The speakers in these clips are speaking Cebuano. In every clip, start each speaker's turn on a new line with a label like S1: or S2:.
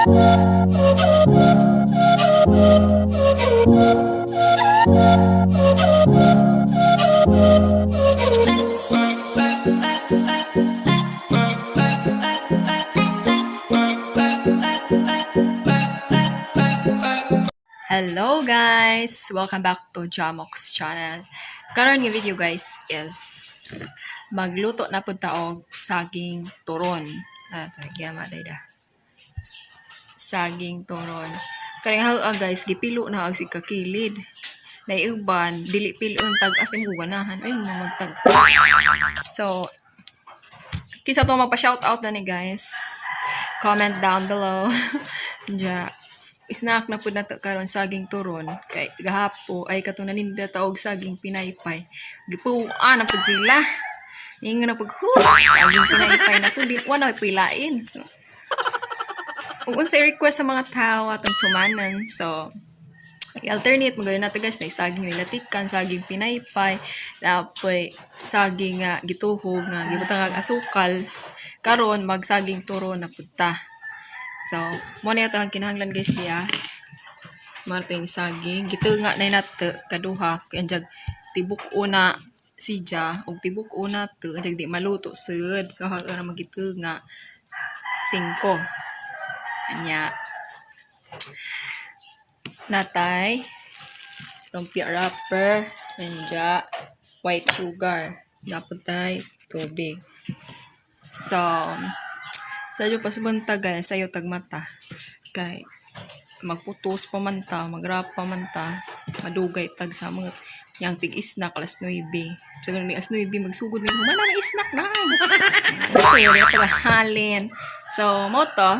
S1: Hello guys! Welcome back to Jamox channel. Karon nga video, guys, is magluto na pud ta og saging turon. Ah, gyama day da. Saging turon. Kaning ah, guys, gipilo na og sig kakilid. Naiuban dili pilon, tag-as ni mo ganahan. Ay mo magtag. So, kinsa to magpa-shoutout na ni, guys? Comment down below. Ja, snack na pud nato karon, saging turon, kay gahapo ay katong naninda ta og saging pinaypay. Gipuan na pud sila. Ingon na pud, "Hu, saging pinaypay na to, di wala pilain." So, ug unsay request sa mga tao atong tumanan. So, i-alternate mo gani nato, guys, na saging nilatikan, saging pinaypay, napoy saging nga gituhog nga gibutang og asukal. Karon magsaging turon na pud ta. So, mo na ang kinahanglan, guys, diya. Mo na yung saging. Gitunga na nato kaduha kay anjag tibuk una sija ug tibuk una to anjag di maluto sud. So, ha na magitunga 5. Anya natay lumpia wrapper, anja white sugar, naputay tubig. So, sadyo pasibunta, guys, sayo tagmata. Kay magputos pa man ta, magrap pa man ta, madugay tag sa mga yang tig-snack alas 9. Sa ganun ni alas 9 magsugod mi, humana na snack na. Ito yung halin. So, mo to,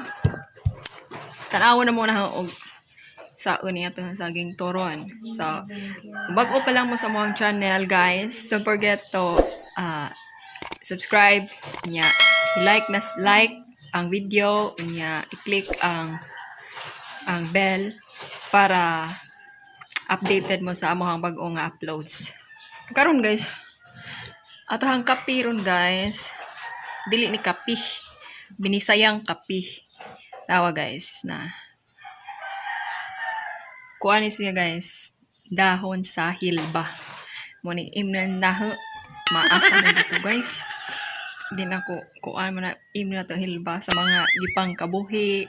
S1: tanawa na muna og sa niya to saging turon. So, kung bago pa lang mo sa among channel, guys, don't forget to subscribe, nya, i-like na like ang video, nya, i-click ang bell para updated mo sa among bag-o nga uploads. Karon, guys, atahang kape ron, guys. Dili ni kape. Binisayang kape. Tawa, guys, na kuha ni siya, guys, dahon sa hilba. Mo ni imnan naho maasa mo dito, guys. Di na ko kuan mo na imnan na to hilba sa mga gipang kabuhi,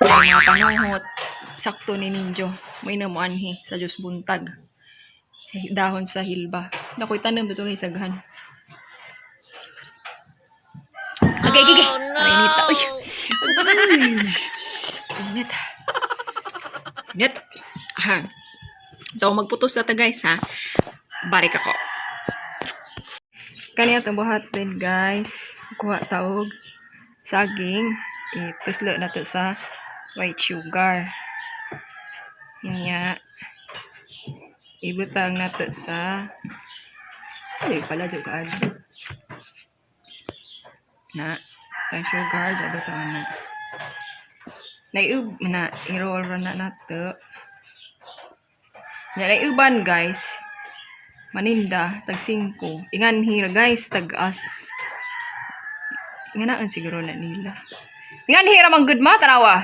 S1: ay mga panuhot, sakto ni ninyo. May mo anhi sa Diyos buntag. Dahon sa hilba. Nakoy tanom dito, guys, saghan. Okay.
S2: Oh, no.
S1: Aray, inita. Uy. Uy. Init. Init. Aha. So, magputos na ta, guys, ha. Balik ako. Kaniya itong buhatin, guys. Kuha taog saging. Ituslo na to sa white sugar. Nya. Ibutang na to sa, ay, pala, joke kaad. Na. Tang sugar, butang na. Naiub na, i-roll ra na nato. Nya naiuban, guys. Maninda tag 5. Ingan hira, guys, tag as. Inganaan siguro na nila. Ingan hira man good ma tanawa.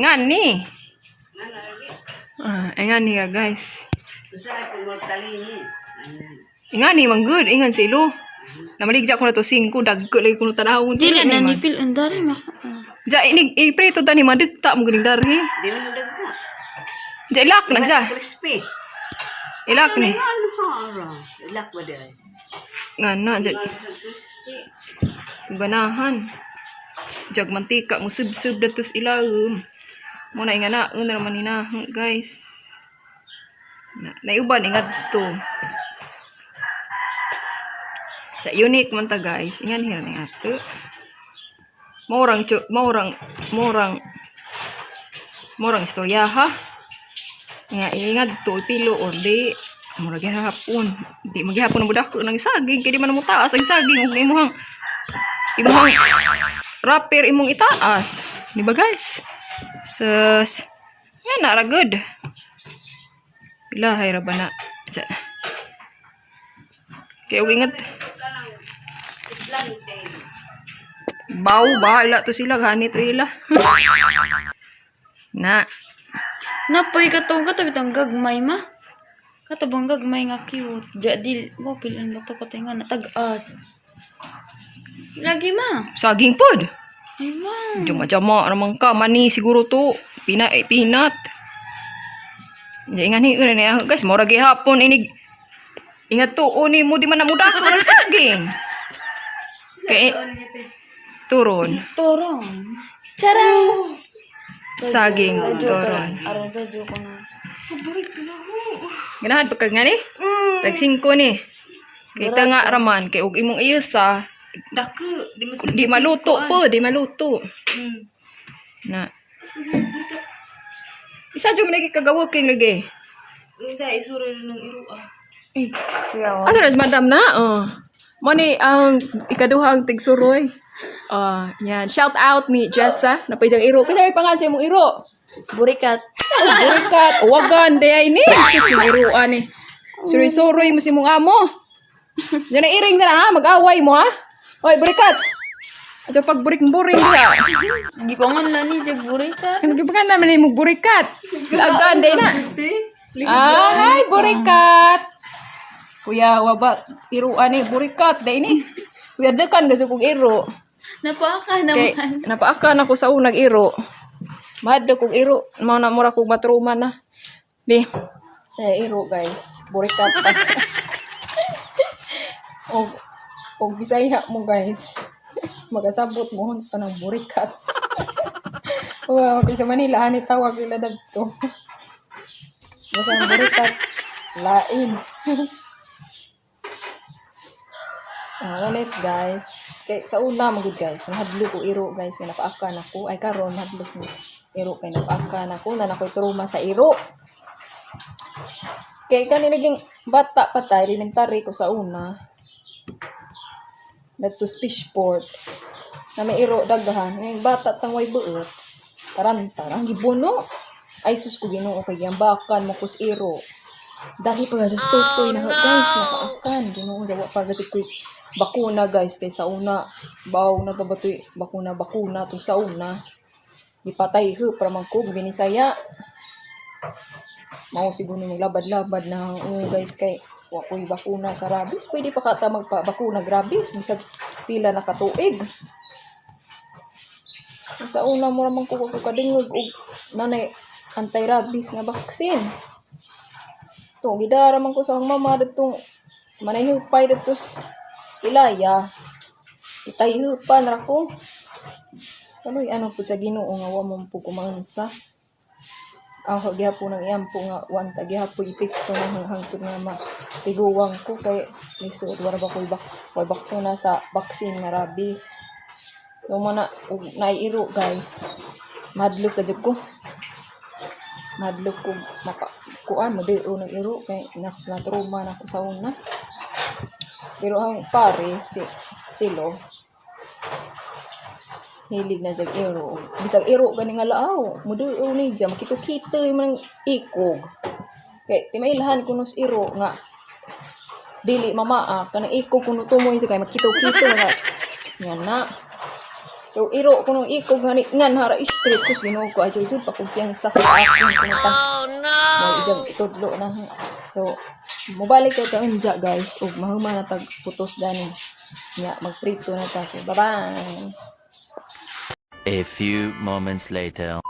S1: Ngan ni. Ah, ingan hira, guys.
S3: Usahay kung magtalini.
S1: Ingan ni man good, ingan sa ilo. Namaligja ko na to 5, dagko lagi ko no tanawon.
S2: Dili na nipil ang dari maka.
S1: Ja ini i-prito tani madikta mo ganing darhi.
S3: Di mo nadagta.
S1: Ja ilak na
S3: Basta
S1: ja.
S3: crispy.
S1: Ilak ni.
S3: Ano ha? Ilak ba di ay?
S1: Nga na ja
S3: Crispy.
S1: ganahan. Jag mantika mo sub-sub datos ilawom. Mo na nga na una raman ni na, guys. Na naiuban ingat to. Sa unique man ta, guys. Ingan hira ni ato. Maurang maurang maurang maurang istorya ha. Nga ingat to pilo or di mura gihapon. Di magihapon ang budako ng saging kay di man mo taas ang saging ug imuhang wrapper imong itaas. Di ba, guys? Sus. Yan na ra good. Ilahay ra ba na? Sa. Kaya og ingat
S3: Islante.
S1: Baw, bahala to sila. Ganito ila. Na.
S2: Napoy katong katabi tang gagmay ma. Katabang gagmay nga cute. Ja dil wa pilan ba to katay nga natag-as. Lagi ma.
S1: Saging pod.
S2: Ay ma.
S1: Jama-jama naman ka. Mani siguro to. Pina, eh, peanut. Ingan hi ni guys, mura gihapon inig. Ingat to ni mo di man na mudako ng saging. Kay turon.
S2: Torong. Charang.
S1: Saging turon.
S2: Aron sa joke na.
S1: Ganahan pa kag ngani? Tag 5 ni. Kita nga raman kay og imong iyusa,
S2: Dako, di mas
S1: di maluto po, di maluto. Na. Isa jud man lagi kagawoking lagi.
S2: Hindi, isuro rin ng iro ah.
S1: Eh,
S2: Kuya,
S1: Asa na si madam na? Oh. Mo ni ang ikaduhang tigsuroy. Oh, yan. Shout out ni Jessa. Napay iro. Kasi may pangalan sa imong iro.
S2: Burikat.
S1: Burikat. Wagan day ay ni. Sus ni iroan ni. Suroy-suroy mo si imong amo. Yan na iring na ha. Mag-away mo ha. Oy, burikat. Ato pag burik-buring diha.
S2: Gipangan lang ni Jag Burikat.
S1: Ano gipangan naman ni mo burikat? Lagan day na. Ah, hi burikat. Kuya, waba iruan ni burikat day ni. Kuya dekan kasi kog iro.
S2: Napaka naman.
S1: Kay napaaka na ko sa unag iro. Mahadlok kog iro, mao na mura kog matruma na. Bi. Eh iro guys, burikat pa. Og og Bisaya mo guys. Magasabot mo sa nang burikat. Wow, kay sa Manila ani tawag nila dadto. Basta ang burikat lain. Ah, ulit guys. Kay sa una magud guys, nahadlok ko iro guys kay napaaka na ko. Ay karon nahadlok ko iro kay napaaka na ko na nakoy trauma sa iro. Kay kani naging bata pa ta, elementary ko sa una. Dato Fishport. Na may iro daghan. Ngayon bata tang way buot. Taranta ang gibuno. Ay sus ko Ginoo kay giambakan mo kus iro. Dali pa sa tutoy na guys, napaakan. Ginoo jawa pa gasi koy bakuna guys kay sa una baw na pa ba to'y bakuna bakuna tong sa una. Gipatay he para man ko binisaya. Mao siguro nung labad-labad na oh, guys kay wa ko'y bakuna sa rabies. Pwede pa ka ta magpa-bakuna rabies bisag pila na katuig. Sa una mo raman ko ko kadingog og nanay anti-rabies nga vaccine. To gidara man ko sa akong mama dadtong manayhupay dadto Ilaya. Itayhupan ra ko. Kaloy ano po sa Ginoo nga wa man po kumansa. Ako gihapon ang iyampo nga wan ta gihapon epekto ng hangtod nga matiguwang ko kay lisod wala ba ko'y bak way bakuna sa vaccine nga rabies. So mo na og naiiro guys. Madlok ka jud ko. Madlok ko mapa kuan mo ng iro kay na, na trauma na ko sa una. Pero ang pare si silo hilig na jag iro. Bisag iro gani nga laaw, muduo ni dya makito-kito yung mga ikog. Kay timailahan kuno sa iro nga dili mamaa kanang ikog kuno tumoy siya kay makito-kito nga nga na. So iro kuno ikog nga ni ngan hara street sus Ginoo ko adyo jud pakumpiyansa ko akong kuno ta. Oh no. Mo itudlo na. So mobalik kay kaunja guys ug mahuman na tag putos dani. Nya magprito na ta. So bye bye.
S4: A few moments later.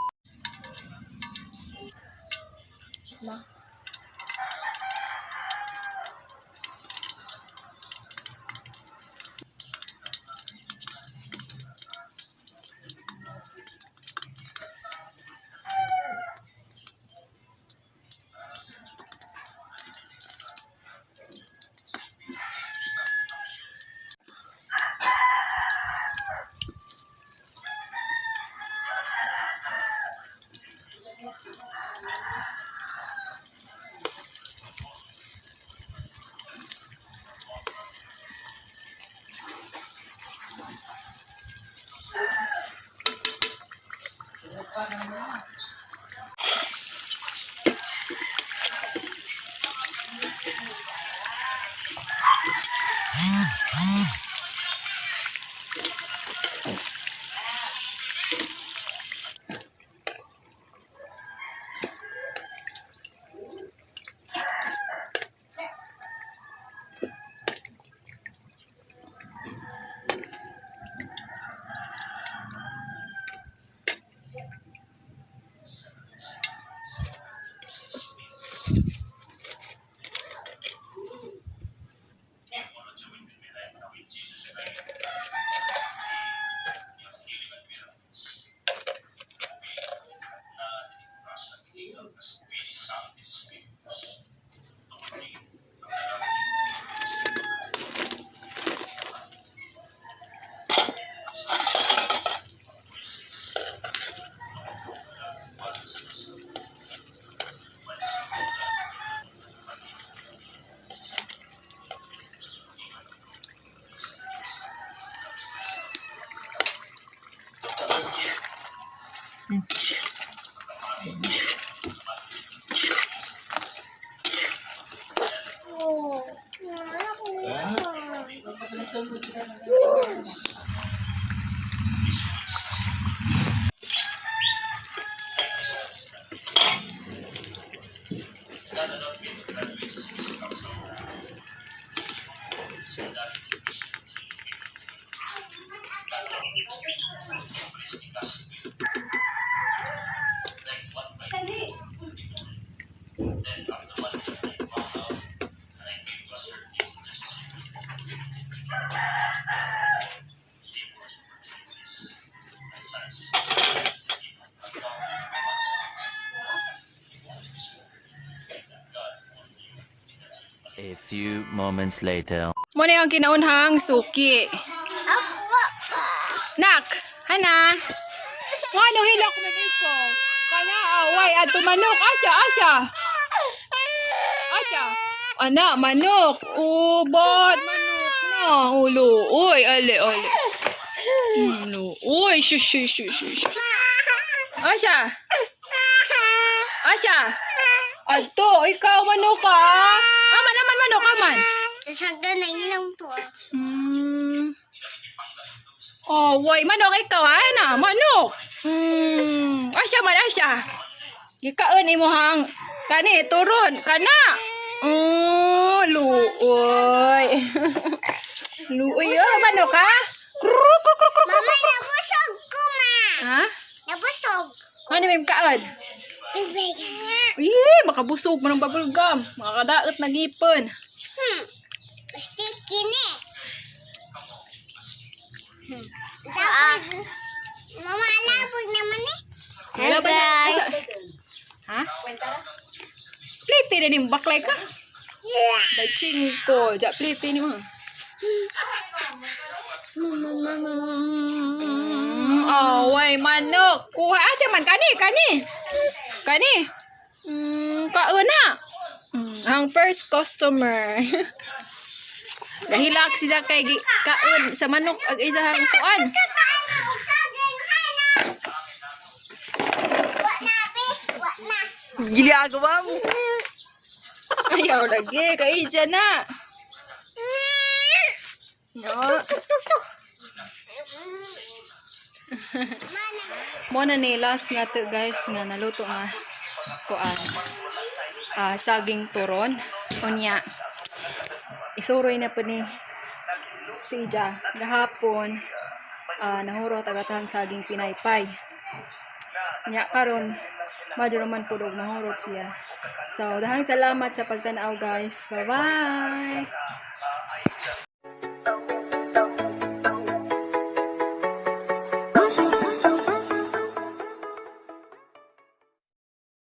S4: A few moments later.
S1: Mo na yung kinaunhang suki. Nak, hana. Ngano hilak man ikaw? Kana away adto manok asya asya. Asya. Ana manok. Ubod manok na ulo. Uy, ale ale. Ulo. Uy, shush shush shush shush. Asya. Asya. Adto, ikaw manok ka. Aman aman manok aman.
S5: Sasagdan na ilang to ah.
S1: Oh, why manok ikaw ay na, manok. Asya man asya. Gikaon imo hang kani turon kana. Oh, luoy. Luoy oh, manok ha? Kruk kruk kruk kruk.
S5: Mama, nabusog ko ma.
S1: Ha?
S5: Nabusog.
S1: Ano may kaon?
S5: Bibig.
S1: Ih, makabusog man ang bubble gum. Makakadaot na gipon.
S5: Sticky ni. Dapat. Mama, labog naman eh.
S1: Hello guys. Ha? Plate na ni baklay ka. Day chinko, ja plate ni mo.
S5: Mama,
S1: Oh, way manok. Kuha aja man kani, kani. Kani. Kauna. Ang first customer. Gahilak si Jakay gi kaon sa manok ag isahang kuan.
S2: Ginagawa mo.
S1: Ayaw lagi kay dyan na. No. Mo na ni last na to guys nga naluto nga kuan. Ah, saging turon. Unya. Isuroy na po ni si Ija. Gahapon nahuro tagatahan saging pinaypay. Unya karon madyo naman pud og mahurot siya. So, dahang salamat sa pagtan-aw guys. Bye-bye.